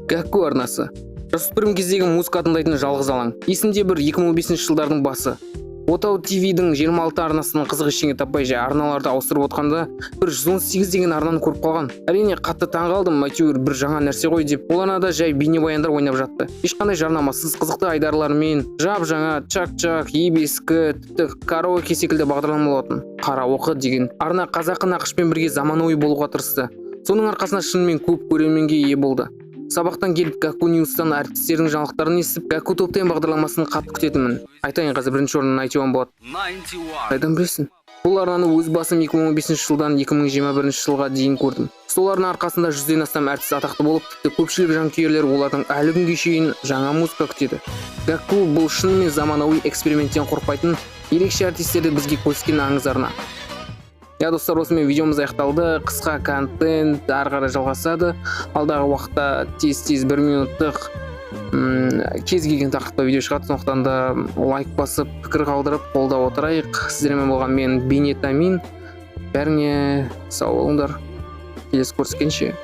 Гәкку арнасы. Жасөспірім кездегі музыка тыңдайтын жалғыз алаң. Есімде, бір 2015 жылдардың басы. Отау ТВ-дің 26 арнасынан қызық ештеңе таппай, жай арналарды ауыстырып отқанда, бір 118 деген арнаны көріп қалған. Әрине, қатты таң қалдым, әйтеуір бір жаңа нәрсе ғой деп. Ол арнада жай бейнебаяндар ойнап жатты. Ешқандай жарнамасыз, қызықты айдарлармен, жап жаңа чак чак, ебескі, тіпті караоке секілді бағдарлама болатын. Қараоке деген арна қазақы нақышпен бірге заманауи болуға тырысты. Соның арқасында шынымен көп көрерменге ие болды. Сабақтан келіп, Гәкку Ньюстан әртістердің жаңалықтарын естіп, Гәкку Топ Тен бағдарламасын қатты күтетінмін. Айтайын, қазір бірінші орын Ninety One болады. 91. Қайдан білесің? Бұл арнаны өз басым 2015 жылдан 2021 жылға дейін көрдім. Сол арна арқасында 100-ден астам әртіс атақты болып, тіпті көпшілік жанкүйерлер олардың әлі күнге шейін жаңа музыка күтеді. Гәкку — бұл шынымен заманауи эксперименттен қорықпайтын, ерекше артистерді бізге көрсеткен аңыз арна. Иә, достар, осымен видеомыз аяқталды. Қысқа контент ары қарай жалғасады. Алдағы уақытта тез тез бір минуттық кез келген тақырыпта видео шығады. Сондықтан да лайк басып, пікір қалдырып, қолдап отырайық. Сіздермен болған мен, Бейнет Амин. Бәріңе сау болыңдар, келесі көріскенше.